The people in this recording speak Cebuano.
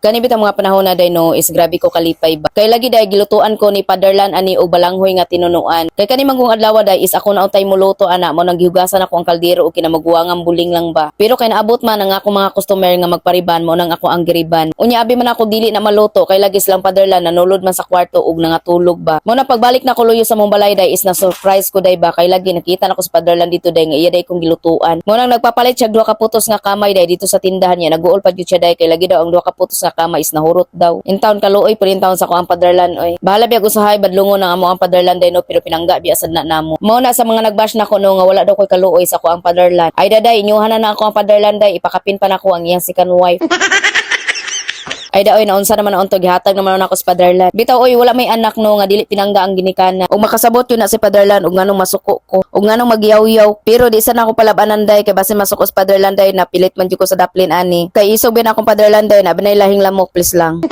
Kani bitang mga panahon na, day, no, is grabe ko kalipay ba. Kay lagi, day, gilutuan ko ni Paderlan ani og balanghoy nga tinunuan. Kay kani manggong adlaw, day, is ako na untay moluto ana mo nang gihugasan ako ang kaldero og kinamuguangang buling lang ba. Pero kay naabot man ang ako mga customer nga magpariban, mo nang ako ang giriban. Unya abi man ako dili na maluto kay lagi silang Paderlan nanulod man sa kwarto og nangatulog ba. Mo na pagbalik na ko luyo sa mong balay, day, is na surprise ko, day, ba kay lagi nakita na ko sa Paderlan dito, day, nga iya day kong gilutuan. Mo nang nagpapalit siya duha ka putos nga kamay, day, dito sa tindahan niya. Naguol pa jud siya, day, kay lagi daw ang duha ka putos nga kamay is nahurot daw. In town kaluoy pa rin taon sa ko ang Paderlan oy. Bahala biya usahay badlungon ang amo ang Paderlan, day, no, pero pinangga biya sad na namo. Mo na sa mga nagbash nako, no, nga wala daw koy kaluoy sa ko ang Paderlan. Ay daday, inyuhan na na ako ang Paderlan, day, ipakapin pa nako ang iyang second wife. Ay da oy, naunsa naman na unto, gihatag naman ako sa Paderlan. Bitaw oy, wala may anak, no, nga dili pinangga ang ginikana. Ug makasabot yun na si Paderlan ug nganong masuko ko. Ug nganong magyaw-yaw. Pero di sa na ako palabanan, day, kay basin masuko sa Paderlan, day, napilit man jud ko sa daplin ani. Kay isog bin akong Paderlan, day, na binay lahing lamok, please lang.